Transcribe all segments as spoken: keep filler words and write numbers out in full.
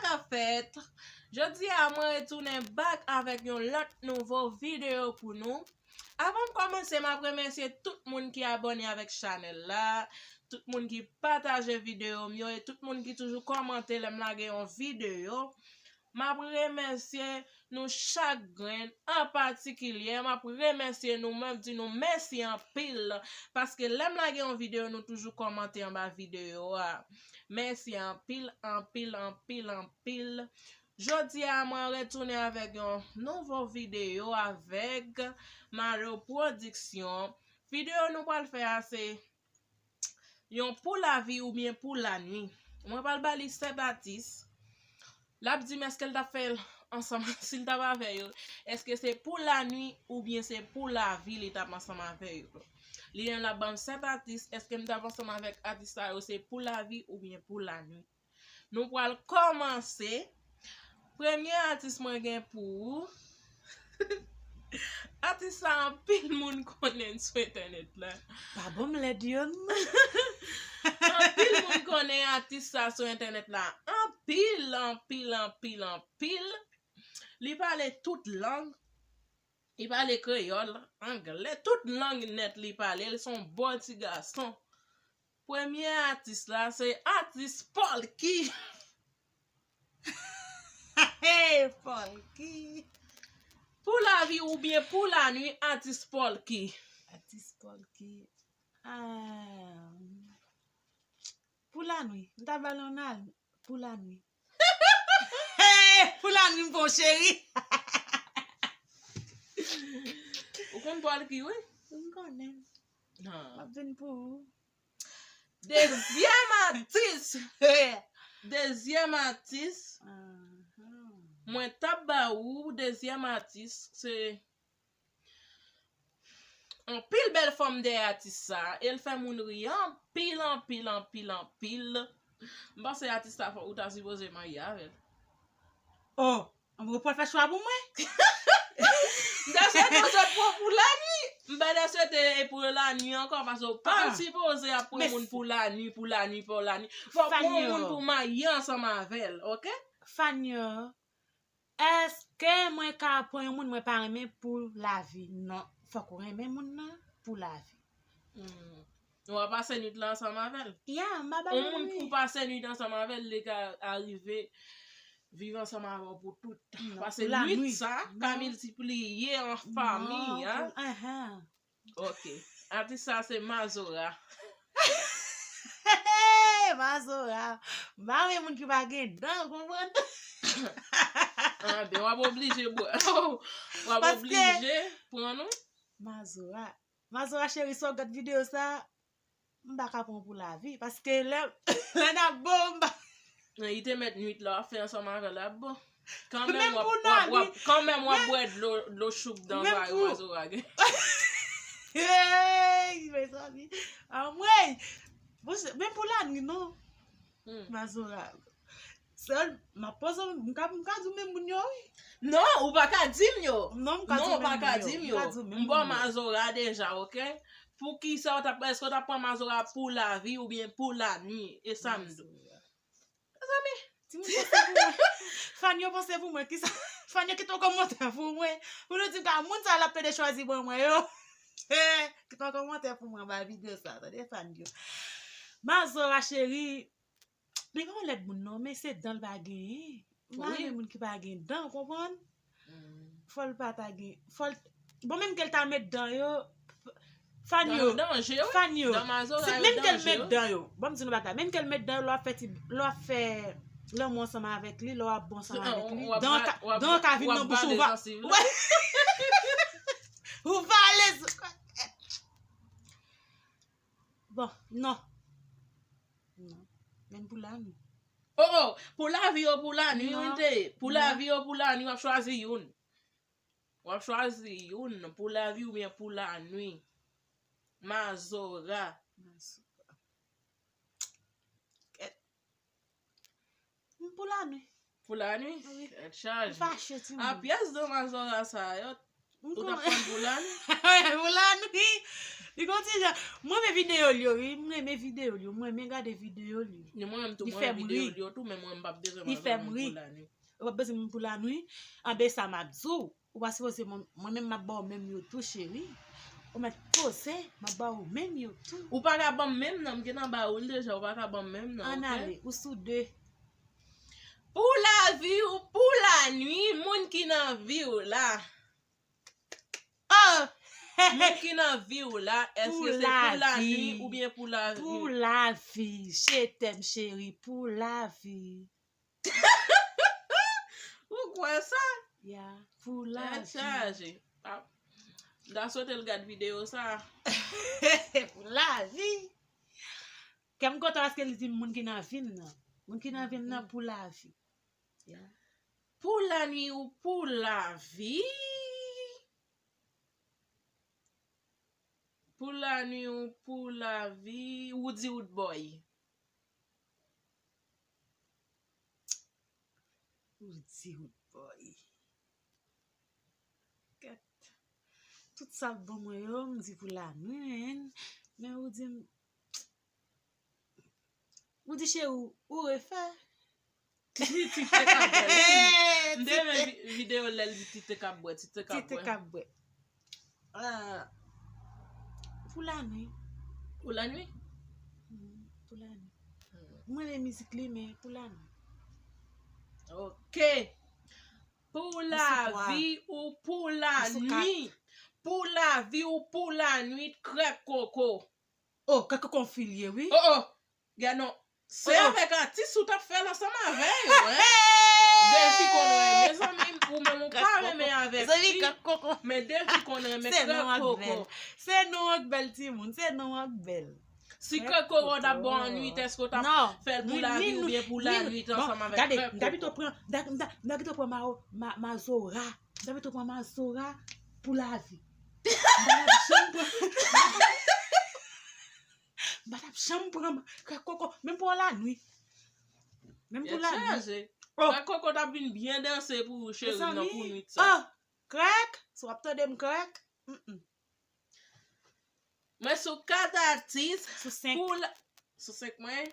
Sa fèt. Jodi a, mwen retounen back avèk yon lòt nouvo videyo pou nou. Avan m kòmanse, m ap remèsye tout moun ki abòne avèk chanèl la, tout moun ki pataje videyo m yo, e tout moun ki toujou kòmante lè m lage yon videyo. M ap remèsye nou chak grenn, an patikilye, m ap remèsye nou, m ap di nou mèsi anpil, paske lè m lage yon videyo, nou toujou kòmante anba videyo a. Mèsi anpil, anpil, anpil, anpil. Jodi a, mwen retounen avèk yon nouvo videyo avèk Malo Production. Videyo nou pral fè a se yon pou lavi oubyen pou lanwi. Mwen pral ba li sèt atis. L ap di m èske l t ap fè l ansanm, si l t ap avè yo, èske se pou lanwi oubyen se pou lavi li t ap ansanm avè yo. Li menm l ap ban m sèt atis, èske m t ap ansanm avèk atis sa yo se pou lavi oubyen pou lanwi. Nou pral kòmanse. Premye atis mwen gen pou ou. Atis sa anpil moun konnen l sou entènèt la. Pa ban m lèd yo non. Anpil moun konnen atis sa sou entènèt la. Anpil, anpil, anpil, anpil. Li pale tout lang. Li pale kreyòl, anglè, tout lang nèt li pale. Li se yon bon ti gason. Premye atis la, se atis Polky. Hey, Polky. Pou lavi oubyen pou lanwi, atis Polky. Atis Polky. Ah, pou lanwi. M ta ba l yon al pou lanwi. Hey, pou lanwi, m pou cheri. Ou konn Polky, wi? M konnen. M ap vin pou ou. Dezyèm atis. Dezyèm atis. Mwen t ap ba ou dezyèm atis, se anpil bèl fanm dèyè atis sa. E l fè moun ri anpil, anpil, anpil, anpil. M panse atis sa fò ou ta sipoze marye avè l. Oh, ou pral fè chwa pou mwen? M ta swete w sot pran pou lanwi. M pa ta swete e pou lanwi ankò, paske w pa sipoze ap pran moun pou lanwi, pou lanwi, pou lanwi. Fò w pran yon moun pou w marye ansanm avè l, oke? Fanyo, èske mwen ka pran yon moun mwen pa renmen pou lavi? Non, fòk ou renmen moun nan pou lavi. Hmm. Ou ap pase nwit la ansanm avè l? Ya, m pa ba l yon moun pou pase nwit ansanm avè l, li ka arive viv ansanm avè w pou tout tan. Pase nwit sa ka miltipliye an fami, a. Ok. Atis sa se Mazora. Mazora. M pa renmen moun ki pa gen dan, konprann? Ah, ben, w ap oblije bwè. W ap oblije pran nou. Mazora. Mazora cheri, si w ap gad videyo sa, m pa ka pran w pou lavi. Paske lè, lè n ap bon, m pa. Li te mèt nwit la w ap fè ansanm avè l ap bon. Kanmenm w ap, w ap, w ap, kanmenm w ap bwè dlo, dlo chouk dan vay Mazora gen. Hey, mezanmi. Anmwey. Bon, menm pou lanwi, non. Mazora. Sèl, m ap poze w, m ka, m ka di w menm moun yo, wi. Non, ou pa ka di m yo. Non, m ka di w menm moun yo. M ba w Mazora deja, oke? Poukisa w t ap, èske w t ap pran Mazora pou lavi oubyen pou lanwi? E sa m di w. Mezanmi. Timoun panse pou mwen. Fan yo panse pou mwen. Kisa? Fan yo kite yon kòmantè pou mwen. Pou nou di m ka moun sa l ap plede chwazi ban mwen yo. Kite yon kòmantè pou mwen anba videyo sa. Tande fan yo. Mazora cheri. Li pa yon lèd moun non, men se dan l pa genyen. M pa renmen moun ki pa gen dan, w konprann? Fò l pa ta gen, fò l, bon, menm ke l ta met dan yo, fan yo, fan yo, menm ke l met dan yo, bon, m di nou bagay, menm ke l met dan yo, lè w ap fè ti, lè w ap fè lanmou ansanm avèk li, lè w ap bon ansanm avèk li, dan yo ka, dan yo ka vin nan bouch ou, w a, ou vale. Bon, non. Non. Menm pou lanwi. Oh, oh, pou lavi ou pou lanwi, wi, te. Pou lavi ou pou lanwi, w ap chwazi youn. W ap chwazi youn, pou lavi oubyen pou lanwi. Mazora. Mazora. Kèt. M pou lanwi. Pou lanwi? Wi. Tèt chaje. M fache, timoun. A pyès de Mazora sa yo, ou t ap pran pou lanwi? Pou lanwi. Li gon ti jan. Mwen renmen videyo l yo, wi. Mwen renmen videyo l yo. Mwen renmen gade videyo l yo. Li fè m ri. Li fè m ri. Ou pa bezwen moun pou lanwi. Anben sa m ap di w. Ou pa sipoze mwen, mwen menm m ap ba w menm yo tou, cheri. Ou mèt poze, m ap ba w menm yo tou. Ou pa ka ban m menm nan, m gentan ba ou l deja, ou pa ka ban m menm nan, ann ale, ou sou de. Pou lavi ou pou lanwi, moun ki nan vi w la. Oh! Moun ki nan vi w la, èske se pou lanwi oubyen pou lavi? Pou lavi, je t'aime, cheri, pou lavi. Ou kwè sa? Ya, pou lavi. Tèt chaje. Ah, m ta swete l gad videyo sa. Pou lavi. Kè m kontan paske li di m moun ki nan vi m nan. Moun ki nan vi m nan pou lavi. Ya. Pou lanwi ou pou lavi? Pou lanwi ou pou lavi, Roody Roodboy. Roody Roodboy. Kèt. Tout sa l ban mwen yo, m di pou lanwi, men, men Roody m Ou di cheri w, ou refè. Ti te k ap bwè. M te renmen vi- videyo lè l di ti te k ap bwè, ti te k ap bwè. Ti te k ap bwè. Ah, pou lanwi. Pou lanwi? Mm, pou lanwi. Mm. Mwen renmen mizik li, men pou lanwi. Ok. Pou lavi ou pou lanwi. Pou lavi ou pou lanwi, Krèk Koko. Oh, kèk konfilye, wi. Oh, oh. Gad non. Se avèk atis ou t ap fè l ansanm avè yo, en? Defi konn renmen, zanmi m, ou menm ou pa renmen avèk fi. Men defi konn renmen Krèk Koko. Se non an k bèl timoun, se non an k bèl. Si Krèk Koko t ap ba w annwit, èske w t ap fè l pou lavi oubyen pou lannwit ansanm avèk Krèk Koko? Gade, m ta pito pran, m ta, m ta, m ta pito pran ma, ma, Mazora. M ta pito pran Mazora pou lavi. M pa t ap janm pran. M pa t ap janm pran Krèk Koko, menm pou yon lannwit. Menm pou lannwit. Tèt chaje. Oh. Krèk Koko t ap vin byen danse pou ou, cheri m nan, pou nwit sa. Oh, Krèk, si w ap tande m, Krèk. Mm-mm. Mwen sou kat atis. Sou senk. Pou la, sou senk mwen.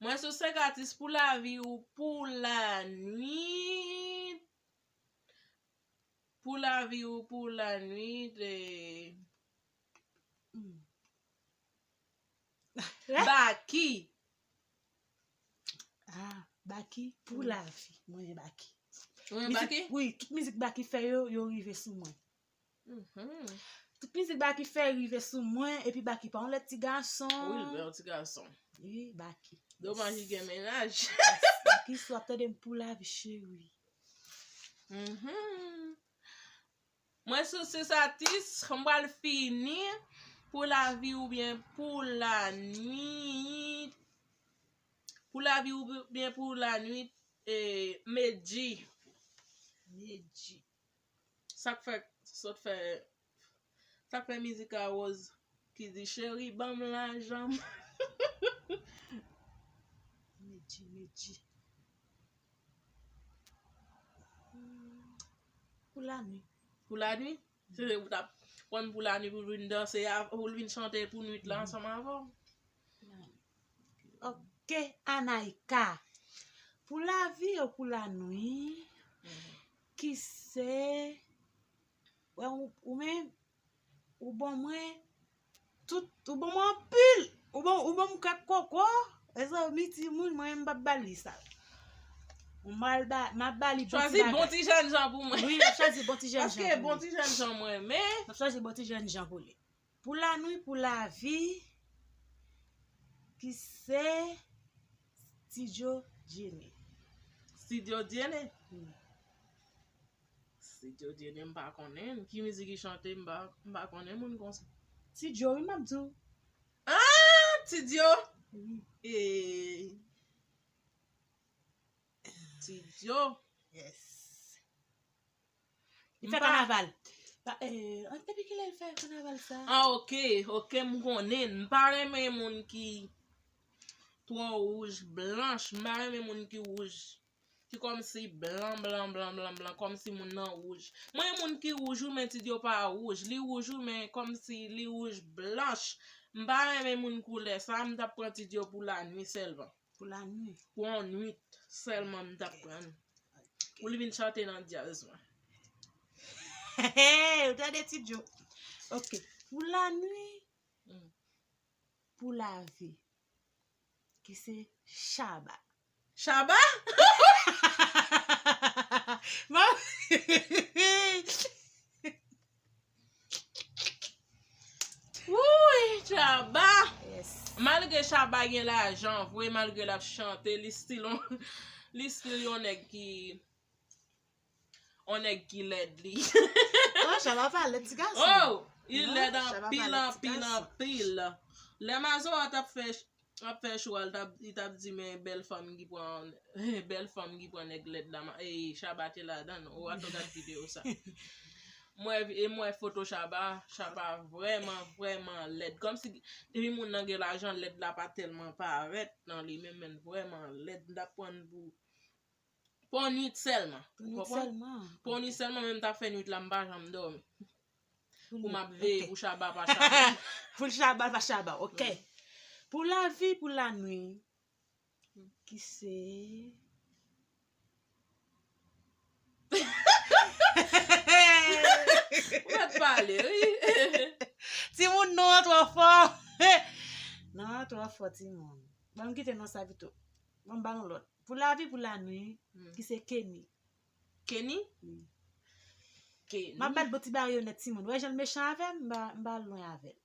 Mwen sou senk atis pou lavi ou pou lannwit. Pou lavi ou pou lannwit, eh. Hmm. Baky. Ah, Baky pou lavi. Mwen renmen Baky. Ou renmen Baky? Wi, tout mizik Baky fè yo, yo rive sou mwen. Mhm. Tout mizik Baky fè rive sou mwen, epi Baky pa yon lèt ti gason. Wi, l pa yon ti gason. Wi, Baky. Domaj li gen mennaj. Baky, si w ap tande m pou lavi, cheri. Mhm. Mwen sou sis atis, m pral fini pou lavi oubyen pou lannwit. Pou lavi oubyen pou lannwit, eh, Medjy. Medjy. Sa k fè, sot fè, sa k fè mizik a Rose ki di, cheri, ban m lajan m. Medjy, Medjy. Hmm. Pou lannwit. Pou lannwit? Se ou t ap pran pou lannwit pou l vin danse, pou l vin chante pou nwit la ansanm avè w? Ok, Anaïka. Pou lavi ou pou lannwit, ki se, wè, ou, ou menm, ou ban mwen tout, ou ban mwen anpil. Ou ban, ou ban m Krèk Koko. Mezanmi, timoun, mwen, m p ap ba li sa. M al ba, m ap ba li bon ti bagay. Chwazi bon ti jènjan pou mwen. Wi, m ap chwazi bon ti jènjan pou li. Paske bon ti jènjan mwen, men. M ap chwazi bon ti jènjan pou li. Pou lannwit, pou lavi, ki se Studio Diené. Studio Diené? Wi. Studio Diené, m pa konnen. Ki mizik li chante, m pa, m pa konnen moun konsa. Studio, wi, m ap di w. Ah, Studio? Wi. Eh. Studio. Yes. Li fè kanaval. Pa, eh, an, depi kilè li fè kanaval sa? Ah, ok, ok, m konnen. M pa renmen moun ki twò wouj blanch. M pa renmen moun ki wouj. ki kòmsi blan, blan, blan, blan, blan, kòmsi moun nan wouj. Mwen, moun ki wouj, wi, men ti Dyo pa wouj. Li wouj, wi, men kòmsi li wouj blanch. M pa renmen moun koulè sa, m t ap pran ti Dyo pou lanwit sèlman. Pou lanwit. Pou yon nwit sèlman m t ap pran. Ok. Pou li vin chante nan djaz mwen. Hey, ou tande ti Dyo. Ok. Pou lanwit. Mm. Pou lavi. Ki se Shabba. Shabba? Bon. Wouy, Shabba! Yes. Malgre Shabba gen lajan vre, malgre l ap chante, li still on, li still yon nèg ki, yon nèg ki lèd li. Oh, Shabba pa lèd ti gason. Oh, li lèd anpil, anpil, anpil. Lè Mazora t ap fè, ap fè show a, li t ap, li t ap di, men bèl fanm ki pran, bèl fanm ki pran nèg lèd la, ma-, e, Shabba te ladan, ou atò gad videyo sa. Mwen, e mwen foto Shabba, Shabba vrèman, vrèman lèd. Kòmsi, depi moun nan gen lajan, lèd la pa tèlman parèt nan li, men, men vrèman lèd, m t ap pran l pou, pou yon nwit sèlman. Pou yon nwit sèlman. Pou yon nwit sèlman, men m t ap fè nwit la, m pa janm dòmi. Pou m ap veye pou Shabba pa Shabba. Pou Shabba pa Shabba, ok. Pou lavi, pou lanwit, ki se Ou mèt pale, wi. Timoun, non an twò fò. Non an twò fò, timoun. Ban m kite non sa pito. Ban m ba nou lòt. Pou lavi, pou lanwit, ki se Kenny. Kenny? Wi. Kenny. M ap bat bon ti baryonèt, timoun. Ou wè jan l mechan avè m, m pa, m pa al lwen avè l.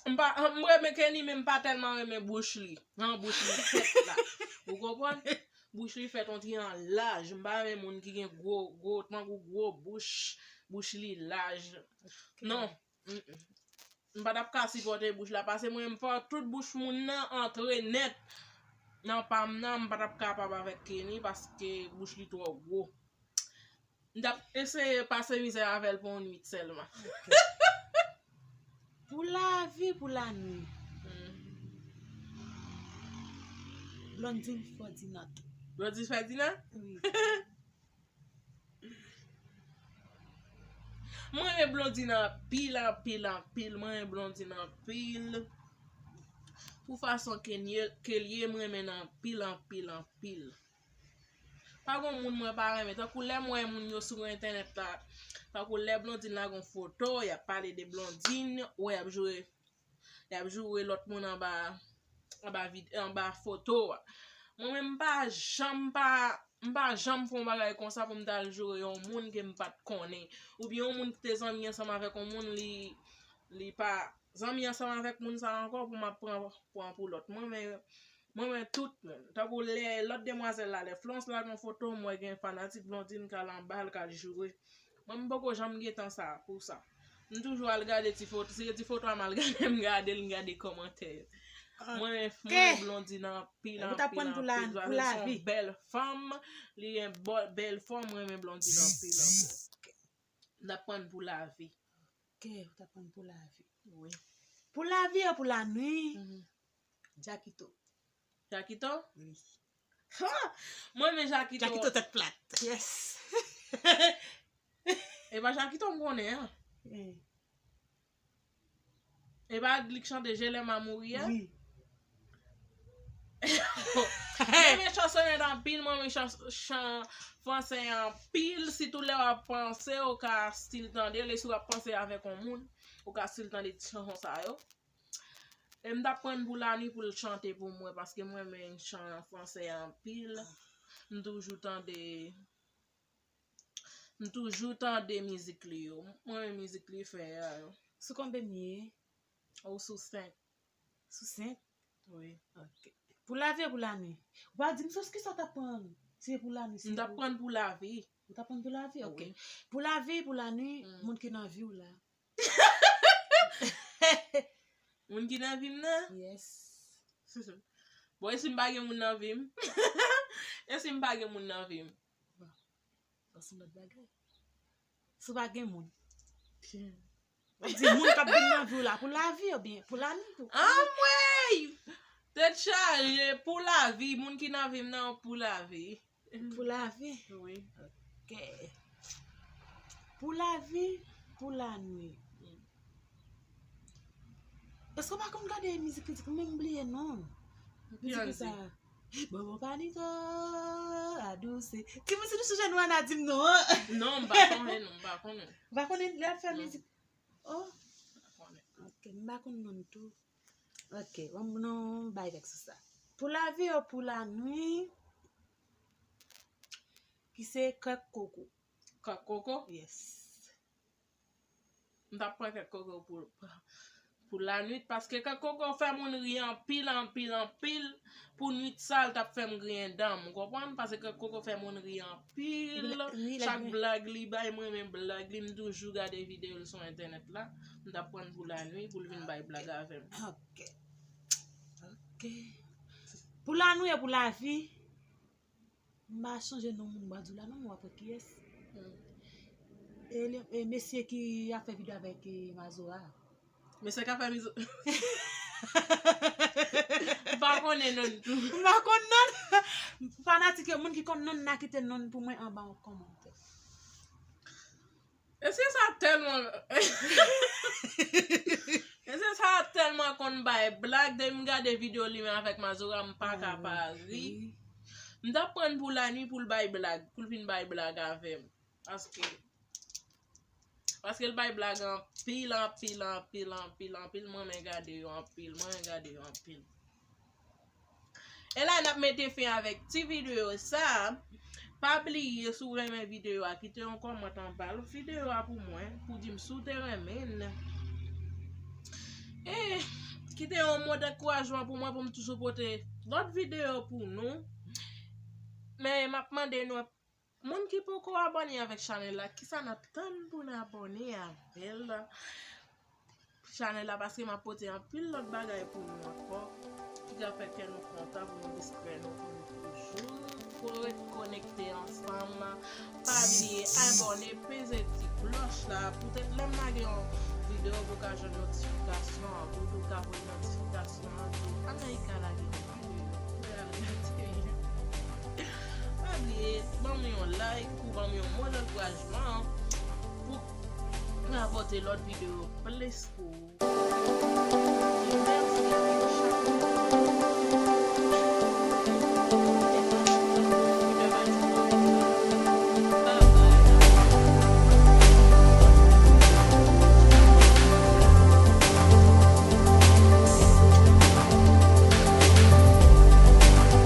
M pa, m renmen Kenny, men m pa tèlman renmen bouch li. Jan bouch li fèt la. Ou konprann? Bouch li fèt on ti jan laj. M pa renmen moun ki gen gwo, gwo, tankou gwo bouch. Bouch li laj. Non. Mm-mm. M pa t ap ka sipòte bouch la. Pase mwen, m fè tout bouch moun nan antre nèt. Nan pa m nan, m pa t ap kapab avèk Kenny paske bouch li twò gwo. M t ap eseye pase mizè avè l pou yon nwit sèlman. Ok. Pou lavi, pou lanwit. Hmm. Blondine Ferdinand. Blondine Ferdinand? Wi. Mwen renmen Blondine anpil, anpil, anpil. Mwen renmen Blondine anpil. Pou fason ke l ye, ke l ye, mwen renmen l anpil, anpil, anpil. Pa gon moun mwen pa renmen. Tankou lè m wè moun yo sou entènèt la, tankou lè Blondine lage yon foto, y ap pale de Blondine, ou wè y ap joure, y ap joure lòt moun anba, anba vid-, anba foto a. Mwen menm m pa janm pa, m pa janm fè yon bagay konsa pou m t al joure yon moun ke m pa t konnen. Oubyen yon moun ki te zanmi ansanm avèk yon moun, li, li pa zanmi ansanm avèk moun sa ankò pou m ap pran, pran pou lòt. Mwen menm, mwen renmen tout moun. Tankou lè lòt demwazèl la, lè Florence lage yon foto, m wè gen fanatik Blondine k al anba l, k al joure. Mwen, m poko janm gen tan sa, pou sa. M toujou al gade ti foto. Si se ti foto a m al gade, m gade l, m gade kòmantè yo. Mwen, mwen renmen Blondine anpil, anpil, anpil. Pou lavi. Li se yon bèl fanm, li gen bèl fòm, mwen renmen Blondine anpil, anpil. M t ap pran l pou lavi. Ok, ou t ap pran l pou lavi. Wi. Pou lavi ou pou lanwit? Mhm. Jakito. Jakito? Wi. Ha! Mwen renmen Jakito. Jakito tèt plat. Yes. E pa Jakito m konnen an. Eh. E pa li k chante Je l'aime à mourir a? Wi. Mwen renmen chanson yo anpil, mwen renmen chan, chan franse anpil, sitou lè w ap panse, ou ka still tande l, e si w ap panse avèk yon moun, ou ka still tande ti chanson sa yo. E m t ap pran l pou lanwit pou l chante pou mwen, paske mwen renmen chan franse anpil. M toujou tande, m toujou tande mizik li yo. Mwen renmen mizik li fè a yo. Sou konbyen m ye? Ou sou senk. Sou senk? Wi. Ok. Pou lavi ou pou lanwit? Ou pa di m sou kisa w t ap pran l? Si se pou lanwit, si se pou... M t ap pran l pou lavi. Ou t ap pran l pou lavi? Ok. Wi. Pou lavi, pou lanwit, mm, moun ki nan vi w la. Moun ki nan vi m nan? Yes. Bon, e si m pa gen moun nan vi m? E si m pa gen moun nan vi m? Bon. Sa se yon lòt bagay. Si w pa gen moun. Ou di moun k ap vin nan vi w la pou lavi oubyen pou lanwit ou? Anmwey! Tèt chaje pou lavi, moun ki nan vi m nan pou lavi. Pou lavi? Wi. Ok. Pou lavi, pou lannuit. Èske w pa konn gade mizik kritik? Mwen menm bliye non. Mizik sa. Bonbon paniko, adouse. Ki mizik nou sou jenou an a di m non an? Non, m pa konnen non, m pa konnen. Ou pa konnen lè ap fè mizik? Oh. Ok, m pa konn non tou. Ok, bon, non, bay kèk sou sa. Pou lavi ou pou lannuit, ki se kèk koko. Kèk koko? Yes. M t ap pran kèk koko pou, pou lannuit, paske kèk koko fè moun ri anpil, anpil, anpil. Pou nwit sa, l t ap fè m griyen dan m, ou konprann? Paske kèk koko fè moun ri anpil. Chak blag li bay, mwen renmen blag li, m toujou gade videyo l sou entènèt la. M t ap pran l pou lannuit, pou l vin bay blag avè m. Ok. Ok. Pou lannuit e pou lavi, m pa sonje non moun m pral di w la non, men w ap wè kiyès. E, e mesye ki ap fè videyo avèk e, Mazora. Mesye k ap fè mizik. M pa konnen non tou. M pa konn non. Fanatik yo, moun ki konn non nan, kite non pou mwen anba an kòmantè. Mesye sa tèlman Mesye sa tèlman konn bay blag, depi m gade videyo li menm avèk Mazora, m pa ka pa ri. M t ap pran l pou lannuit pou l bay blag, pou l vin bay blag avè m. Paske Paske l bay blag anpil, anpil, anpil, anpil, anpil. Mwen renmen gade yo anpil, mwen renmen gade yo anpil. E la n ap mete fen avèk ti videyo sa. Pa bliye, si w renmen videyo a, kite yon kòmantè anba videyo a pou mwen, pou di m si w te renmen l. E kite yon mo dankourajman pou mwen, pou m toujou pote lòt videyo pou nou. Men m ap mande nou, moun ki poko abòne avèk chanèl la, kisa n ap tann pou n abòne avè l? Chanèl la, paske m ap pote anpil lòt bagay pou nou ankò, ki ka fè kè nou kontan, pou nou vin krè nou pou nou toujou, pou nou ret konekte ansanm. Pa bliye abòne, peze ti klòch la, poutèt lè m lage yon videyo, pou w ka jwenn notifikasyon an, pou tou ka voye notifikasyon an tou. Anayika lage yon videyo. Pa bliye, ban m yon like ou ban m yon mo dankourajman pou m ka pote lòt videyo plis pou